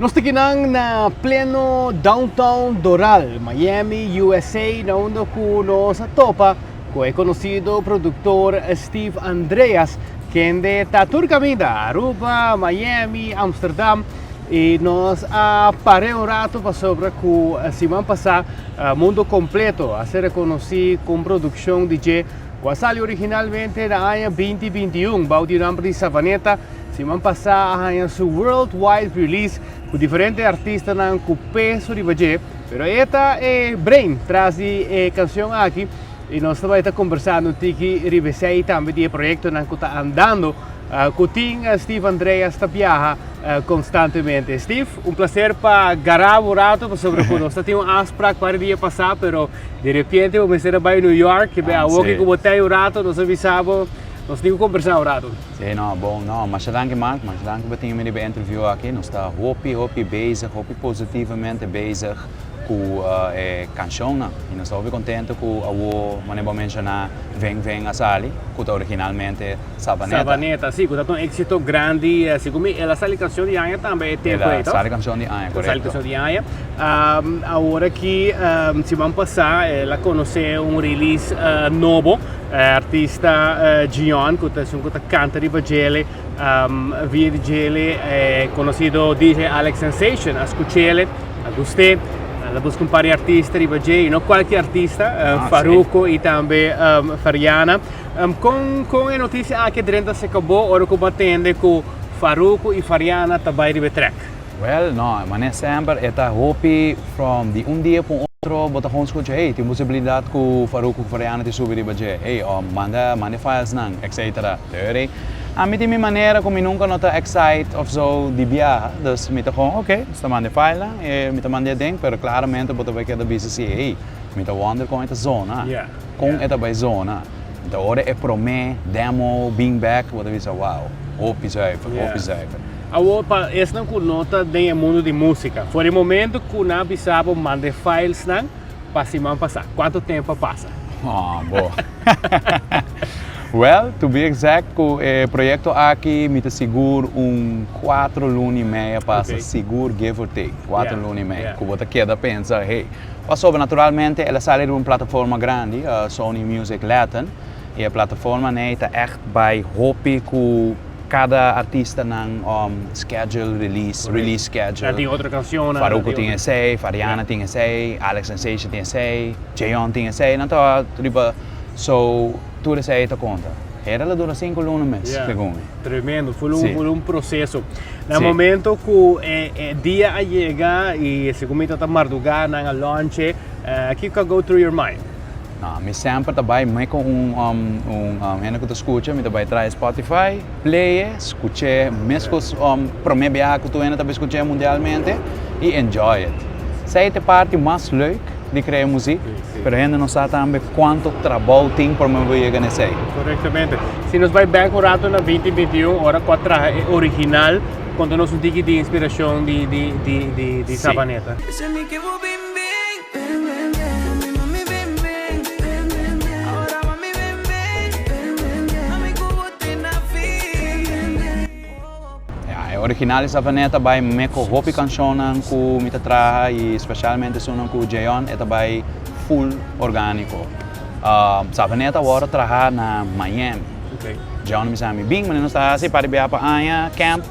Nos ta kinan na pleno downtown Doral, Miami, USA, na unda ku nos a topa ku e konosido produktor Steve Andreas, kende ta tur kaminda, Aruba, Miami, Amsterdam, i nos a par'é un ratu pasobra ku siman pasá mundo kompleto a ser rekonosí ku un produkshon di dje ku a sali originalmente na aña 2021 bou di nomber di Savaneta. Siman pasá a haña su worldwide release ku diferente artistanan ku peso riba dje, pero e ta e brain tras di e kanshon aki i nos ta bai ta kombersando un tiki riba esei tambe di e proyektonan ku ta andando ku tin Steve Andreas ta biaha konstantemente. Steve, un plaser pa gara bo un rato pasobra ku nos ta tin un afsprak par di dia pasá pero di repente bo mester a bai New York, ke awoki ku bo ta ei un rato nos a bisa bo nos tin ku kombersá un rato. Sí, no, bon, no, masha danki Mark, masha danki pa tin mi riba e interview aki. Nos ta hopi, hopi bezig, hopi positivamente bezig ku e kanshonnan. I nos ta hopi kontento ku awo, manera bo a menshoná, Ven Ven a sali, ku ta originalmente Sabaneta. Sabaneta, sí, ku ta un éksito grandi. Segun mi, el a sali kanshon di aña tambe e tempu ei, El a sali kanshon di aña, korekto. El a sali kanshon di aña. Awor aki, siman pasá, el a konosé un release nobo. E artista Gion ku ta esun ku ta kanta riba djele via di djele e konosido DJ Alex Sensation a skuch'ele, a gust'é, el a buska un par di artista riba dje i no kualke artista, Farruko i tambe Fariana. Kon kon e notisia aki a drenta seka bo ora ku bo a tende ku Farruko i Fariana ta bai riba e trèk? Wèl, no, manera semper e ta hopi from di un dia pa un otro bo ta gewoon scucha, hey, tin posibilidad cu Farruko cu Fariana tin subi riba dje, hey, oh, manda, manda e files nan, etcetera. Deur ami tin mi manera cu mi nunca no ta excite of zo di biaha, dus mi ta gewoon, ok, nos ta manda e file nan, e mi ta manda e aden, pero claramente bo ta bay keda bisa si, hey, mi ta wonder con e ta zona, con e ta bay zona. Anto ora e prome demo bin bek, bo ta bisa, wow, hopi zuiver, hopi zuiver. Awor pa esnan ku no ta den e mundu di músika, for e momento ku nan a bisa bo manda e filesnan pa siman pasá, kuantu tempu a pasa? Oh, bo. Well, to be exact, ku e proyekto aki mi ta sigur un kuatro luna i mei a pasa, sigur give or take, kuatro luna i mei, ku bo ta keda pensa, hey, pasobra naturalmente el a sali riba un plataforma grandi, Sony Music Latin, i e plataforma nei ta echt bai hopi ku Kada artista nan schedule release, release schedule. Nan tin otro cancionnan. Farruko tin esey, Fariana tin esey, Alex Sensation tin esey, Jeon tin esey, nan ta riba, so tur esey ta konta. Hera lo dura sinku luna mes, segun mi. Tremendo, ful un ful un proceso. Na momento ku e dia a yega i segun mi ta ta marduga nan a launch e, kiko a go through your mind? No, mi semper ta bai me ku un un hende ku ta skucha, mi ta bai trae Spotify, play e, skuch'é meskos promé biaha ku tur hende ta bai skuch'é mundialmente i enjoy it. Esei ta e parti mas leuk di krea muzik, pero hende no sa tambe kuantu trabou tin promé bo yega na esei. Korektamente. Si nos bai bèk un ratu na binti 21, ora ku a traha e original, konta nos un tiki di inspirashon di di di di Sabaneta. Ya, e original di Savaneta ta bai me ku hopi kanshonnan ku mi ta traha i spesialmente esunnan ku Jeon e ta bai full orgániko. Savaneta awor a traha na Miami. Jeon a bisa mi, bin manera nos ta hasi par di biaha pa aña camp.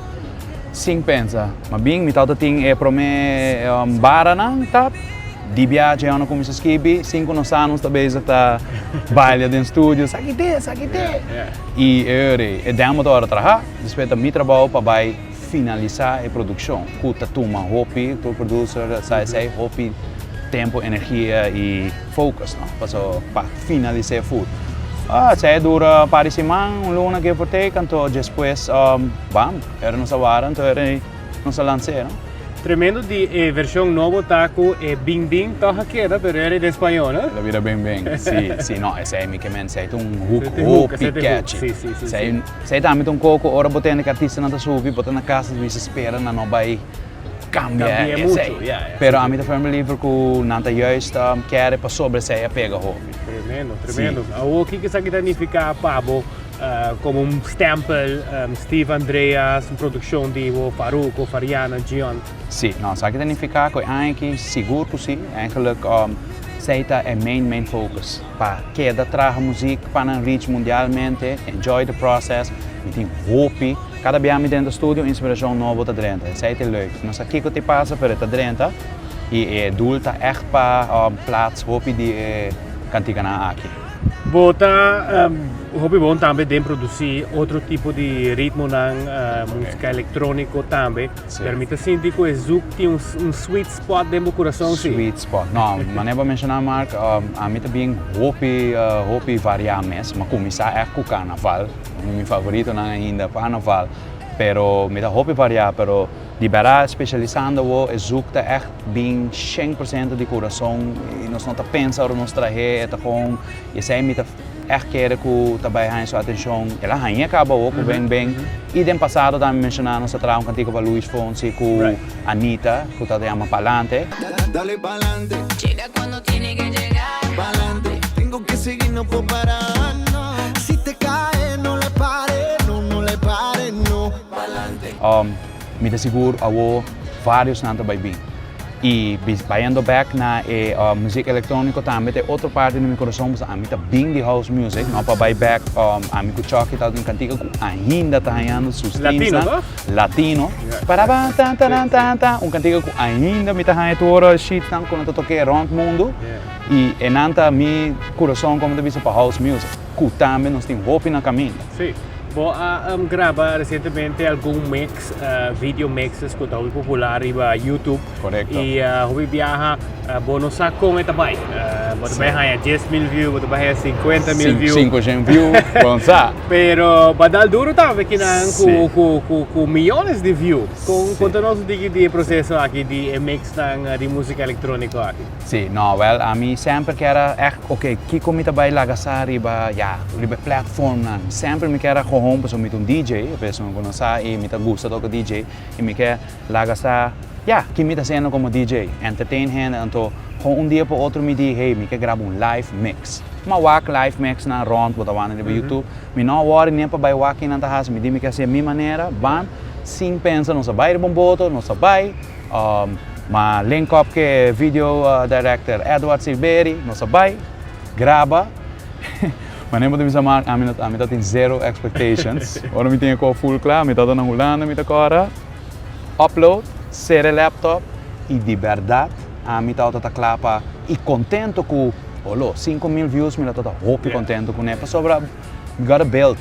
Sin pensa, ma bin mi tawata tin e prome baranan tap, di biaha dje no cuminsa skibi, sin cu nos sa nos ta bezig ta baila den studio, saki te, saki te! Y e ora ei, e demo ta ora traha, despues ta mi trabao pa bay finalisa e produccion, cu ta tuma hopi, tur producer sa esey, hopi tempo, energia y focus, no, paso pa finalisa e full. Esey a dura un par di siman, un luna give or take, anto despues bam, era nos a wara, anto era nos a lans'é, no. Tremendo di e version nobo ta cu e bin bin toch a keda, pero era den spañol, no? El a bira bin bin, si, si, no, esey mi ke men, esey ta un hook hopi catchy. Si, si, si, si. Esey tambe ta un coco, ora bo tende cu artistanan ta subi, bo ta na casa ta bisa spera nan no bay Cambia esey. Pero ami ta firm believer cu nan ta juist kere pasobra esey a pega hopi. Tremendo, tremendo. Awor kiko esaki ta nifica pa bo? Como un stempel, Steve Andreas, un produccion di bo Faruco, Fariana, Gion. Si, no, esaki ta nifica cu e aña aki sigur cu si, eigenlijk esey ta e main main focus, pa keda traha muziek pa nan reach mundialmente, enjoy the process, mi tin hopi, cada bia mi drenta studio inspiracion nobo ta drenta, esey ta e leuk, no sa kico ta pasa pero e ta drenta y e doel ta echt pa plaats hopi di e canticanan aki. Bo ta hopi bon tambe den produci otro tipo di ritmonan, musica electronico tambe. Pero mi ta sinti cu e zouk tin un sweet spot den bo curason si. Sweet spot. No, manera bo a menciona Mark, ami ta bien hopi hopi varia mes. Mi a cuminsa echt cu carnaval, un di mi favoritonan ainda carnaval. Pero mi ta hopi varia, pero di berdad specialisando awo e zouk ta echt bin 100% di curason y nos no ta pensa ora nos trahe, e ta gewoon y esey mi ta Echt kere ku ta bai haña su atenshon. El a hañ'é kaba awor ku Ben Ben. I den pasado tambe menshoná nos a traha un kantiko pa Luis Fonsi ku Anita ku ta yama Palante. Dale palante. Llega cuando tiene que llegar. Palante, tengo que seguir, no puedo parar, no. Si te caes, no le pare, no, no le pare, no. Palante. Mi ta sigur awor varios nan ta bai bin. Y bayendo bek na e muziek electronico tambe ta e otro parti di mi corazon pasobra ami ta bin di house music, no pa bay bek ami cu Chucky ta un cantica cu ainda ta hañando su streams Latino nan. toch? Latino. Paraba tan taran tan tan, un cantica cu ainda mi ta haña tur ora sheets nan cu nan ta toke rond mundo y e nan ta mi corazon como ta bisa pa house music cu tambe nos tin hopi na caminda. Sí. Bo a graba recientemente algun mix, video mixes cu ta hopi popular riba YouTube. Correcto. Y hopi biaha bo no sa con e ta bay. Bo ta bay haya 10,000 view, bo ta bay haya 50,000 view. 500 view, bo no sa. Pero bo a dal duro tambe kinan Sí. cu miyones di view. Con Sí. conta nos un tiki di e proceso aki di e mixnan di musica electronico aki. Sí, no, wel, ami semper kier a echt, ok, kiko mi ta bai laga sa riba, ya, riba e platformnan. Semper mi kier a gewoon, pasobra mi ta un DJ, e persona ku no sa, i mi ta gusta toka DJ, i mi ke laga sa, ya, ki mi ta hasiendo komo DJ, entertain hende. Anto, gewoon un dia pa otro mi di, hey, mi ke graba un live mix. Mi a wak live mixnan rond, bo ta wak nan riba YouTube. Mi no a wòri nen pa bai wak kinan ta hasi, mi di mi ke hasi e mi manera, bam, sin pensa, nos a bai riba un boto, nos a bai. Ma link up ke video director Edward Silberi, nos a bai graba. Manera bo ta bisa Mark, ami ami ta tin zero expectations. Ora mi tin e ko full kla, mi tabata na Hulanda, mi ta kora upload, sera e laptop i di bèrdat ami tabata ta kla pa i kontento ku olo 5000 views mi lo tabata hopi kontento kuné pasobra we gotta build.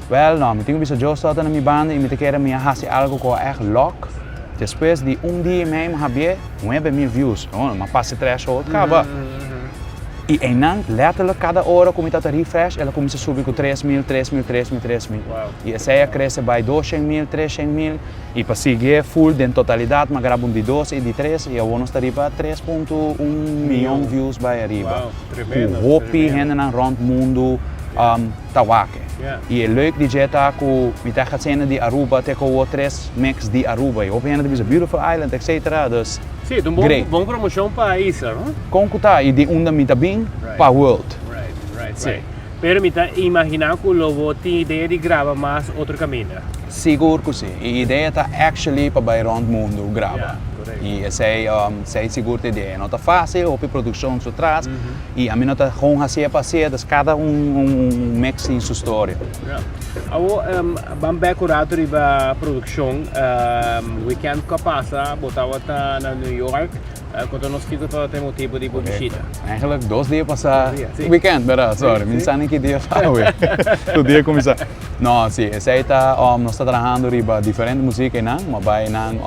Wèl no, mi tin ku bisa Dios tabata na mi banda i mi ta kere mi a hasi algu ku a ègt lòk. Despues di un dia i mei mi habié 9000 views. Oh, mi a pasa e threshold kaba. I einan letterlijk kada ora ku mi tabata refresh el a kuminsá subi ku 3000, 3000, 3000, 3000. I esei a krese bai 200,000, 300,000 i pa siguié full den totalidat mi a graba un di dos i di tres i awor nos ta riba 3.1 miyon views bai ariba. Ku hopi hendenan rònt mundu ta wak. I e leuk di dje ta ku mi ta haciendo di Aruba te ku awor tres mix di Aruba i hopi hende ta bisa beautiful island etc. Dus Sí, ta un bon, great. bon promocion pa e isla, no? Kon ku ta i di unda mi ta bin pa world. Right, right, Sí. right. Pero mi ta imagina ku lo bo tin idea di graba mas otro kaminda. Sigur ku si. E idea ta actually pa bai rond mundu graba. Yeah, correcto. I esei, esei sigur ta idea. No ta facil, hopi produccion su tras. I ami no ta gewoon hasié pa hasié, dus kada un un mix tin su storia. Ja. Awo, ban bek un rato riba produccion. Weekend ku a pasa bo tabata na New York. Konta nos kiko tabata e motibo di bo bishita. Eigenlijk dos dia pasa, Dos dia, si. weekend, berdad? Sorry, Si, mi si. sa ni ki dia ta awe. Tur dia kuminsá. No, si, esei ta, nos ta trahando riba diferente muzik einan, mi a bai einan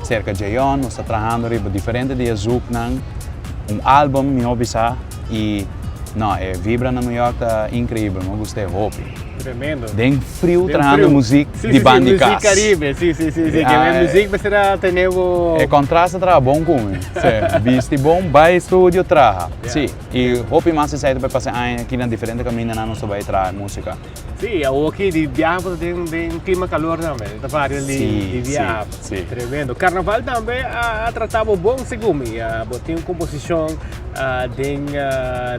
serka Jeon, nos ta trahando riba diferente di e zoeknan. Un album mi hopi sa y no e vibra na New York ta increibel, mi gusta e hopi. Tremendo. Den friu Den trahando friu. muziek Sí, di sí, sí, ban di muziek kas. Caribe, sí, sí, sí, sí. Ja, Ke men muziek mester a tene bo. E contrast ta traha bon ku mi. Sí, bisti bon, bai studio traha. Ja. Sí, y hopi mas esei ta bai pasa e aña aki na diferente kamindanan nos ta bai traha e musika. Sí, awoki di biaha bo ta den den clima calor tambe, ta varia di Sí, di biaha. sí, sí. Tremendo. Carnaval tambe a a trata bo bon segun mi. Bo tin un composicion den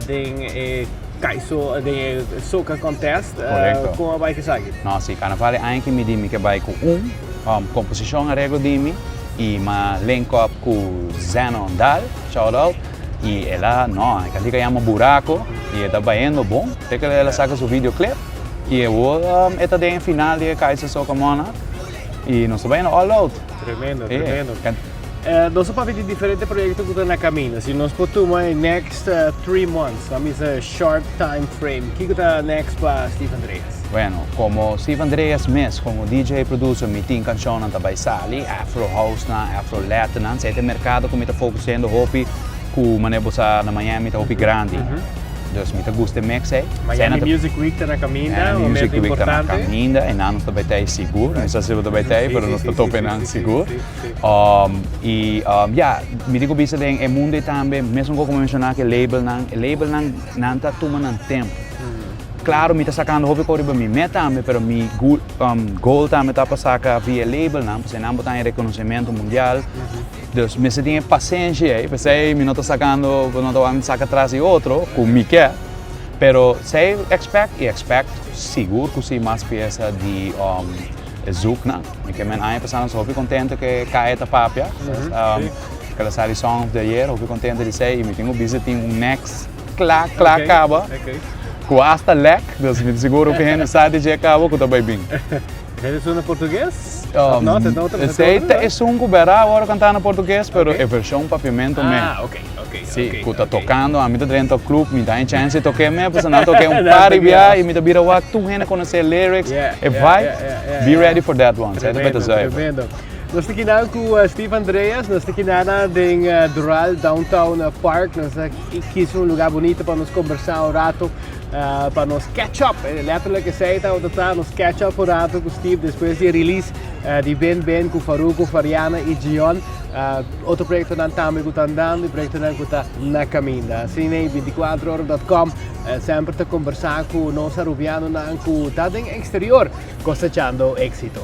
den e. Kaiso den e soca contest. Correcto. Con a bay cu esaki? No, si, carnaval e aña ki mi di mi ke bay cu un composicion areglo di mi y m'a link up cu Zenon Daal, shout out, y el a, no, e cantica yama Buraco y e ta bayendo bon, te cu el a saca su videoclip y awor e ta den e final di e Kaiso Soca Monarch y nos ta bayendo all out. Tremendo, tremendo. Nos a papia di diferente proyecto cu ta na camino. Si nos por tuma e next 3 months, ta bisa short time frame, kico ta next pa Steve Andreas? Bueno, como Steve Andreas mes, como DJ producer, mi tin cancionnan ta bay sali, Afro House nan, Afro Latin nan, esey ta e mercado cu mi ta focusendo hopi cu manera bo sa na Miami ta hopi grandi. Dus mi ta gusta e mix ey. Miami Music Week ta na caminda, un momento Music Week ta na importante. caminda y nan nos ta bay tey sigur. No sa si bo ta bay tey, pero nos ta tope nan sigur. Y ya, mi tin cu bisa den e mundo ey tambe, mesun cu como menciona cu e labelnan, e labelnan nan ta tuma nan tempo. Claro, mi ta sacando hopi cos riba mi mes tambe, pero mi goal tambe ta pa saca via e labelnan, pasobra nan bo ta haña reconocimento mundial. Dus mester tin e pasenshi ei, p'esei mi no ta sacando, bo no ta wak mi saca tras di otro, cu mi ke, pero esei expect y expect sigur cu si mas pieza di e zoeknan. Mi ke men aña pasa nos hopi contento cu e Kaya ta papia, cu el a sali Song of the Year, hopi contento di esei y mi tin cu bisa tin un next cla cla caba cu hasta lek, dus mi ta sigur hopi hende sa di dje caba cu ta bay bin. Esei ta esun na portugues? Of no? Ta otro? Esei ta esun ku bera awor kanta na portugues, pero e vershon papiamento me. Ah, ok, ok. Si, ku ta tokando, ami ta drenta club, mi ta haña chance di toke me, pasobra nan toke un par di bia i mi ta bira wak tur hende konosé e lyrics, e vibe. Be ready for that one, esei ta beta zuiver. Tremendo, tremendo. Nos ta kinan ku Steve Andreas, nos ta kinan den Doral Downtown Park, nos a kis un lugar bunita pa nos kombersá un rato. Pa nos catch up, letterlijk esey tabata ta, nos catch up un rato cu Steve despues di e release di Ben Ben cu Faruco, Fariana y Gion. Otro proyectonan tambe cu ta andando y proyectonan cu ta na caminda. Asina ey 24ora.com semper ta conversa cu nos Arubianonan cu ta den exterior cosechando exito.